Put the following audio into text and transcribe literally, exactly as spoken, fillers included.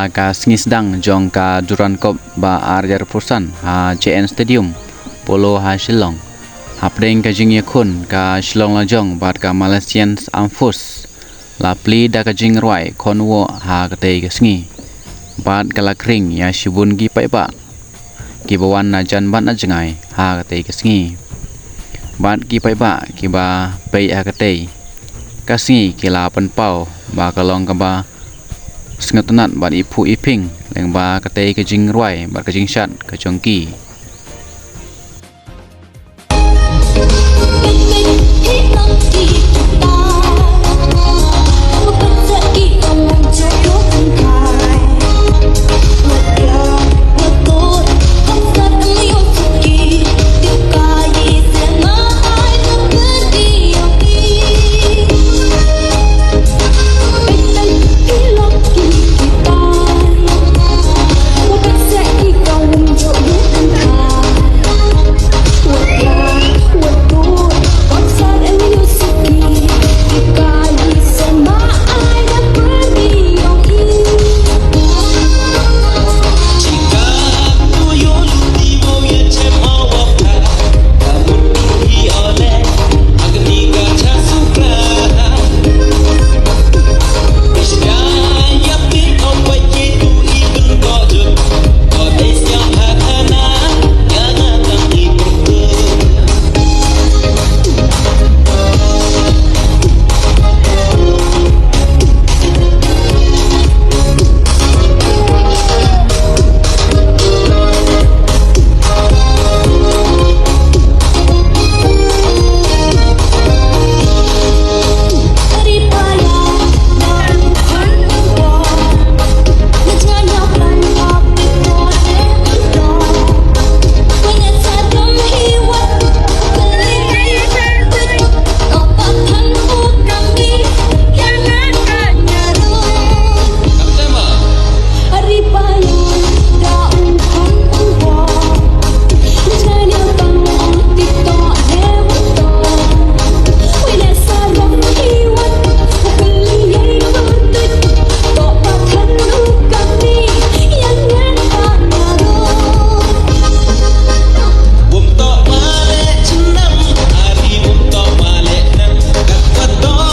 ka sngi sdang jong ka Durand Cup ba ar hajar arphew san ha J N Stadium, Polo ha Shillong. Hapdeng ka jingïakhun ka Shillong Lajong bad ka Malaysian Armed Force, la plie da ka jingrwai khonwoh ha katei ka sngi. Bad ka la khring ïa shibun ki paidbah kiba wan na jan bad na jngai ha katei ka sngi. Bad ki paidbah kiba peit ha katei ka sngi ki la pynpaw ba ka long kaba sngewtynnat bad iphuh iphieng lyngba katei ka jingrwai bad ka jingshad ka jong ki.